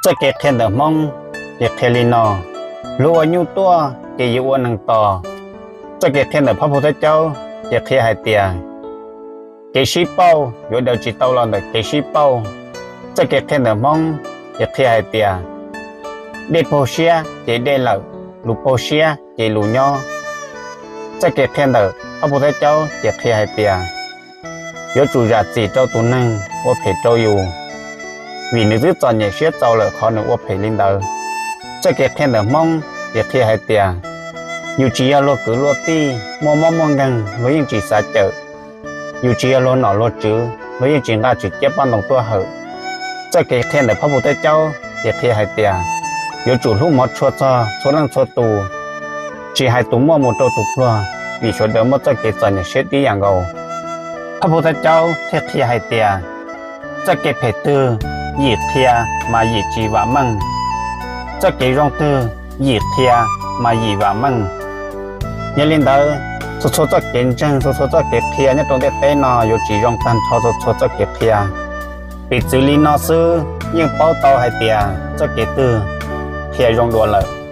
Txoj kev qhia ntawm Hmoob ces qhia li no: Luag ua nyuj tuaj ces yuav ua nees tos. Txoj kev qhia ntawm Phab Phu Thaj Caub ces qhia hais tias kev sib pauj yuav daws tsis tau los ntawm kev sib pauj. Txoj kev qhia ntawm Hmoob ces qhia hais tias dej paug siab ces dej lawm, lus paug siab ces lus nyob. Txoj kev qhia ntawm Phab Phu Thaj Caub ces qhia hais tias yuav tsum zam txim rau tus neeg ua phem rau yus, vim nws twb txom nyem siab txaus lawm qhov nws ua phem li ntawd. Txoj kev qhia ntawm Hmoob ces qhia hais tias yus tsis yog luag kwv luag tij, muaj mob muaj nkeeg luag yeej tsis xav cawm. Yus tsis yog luag nom luag tswv, luag yeej tsis nqa tswm ciab paj ntoos tuaj hawm. Txoj kev qhia ntawm Phab Phu Thaj Caub ces qhia hais tias yuav tsum hlub hmov tshua txog txhua leej txhua tus, tsis hais tus muaj mus rau tus pluag, vim sawv daws muaj txoj kev txom nyem siab tib yam nkaus. Phab Phu Thaj Caub thiaj qhia hais tias txoj kev phem twg yim qhia mas yim tsis vam meej, txoj kev zoo twg yim qhia mas yim vam meej. Yog li ntawd, txhua txhua txoj kev ntseeg, txhua txhua txoj kev qhia nyob rau ntiaj teb no yuav tsis zoo tag nrho txhua txhua txoj kev qhia. Piv txwv li no xwb yeej paub tau hais tias txoj kev twg qhia zoo dua lawm.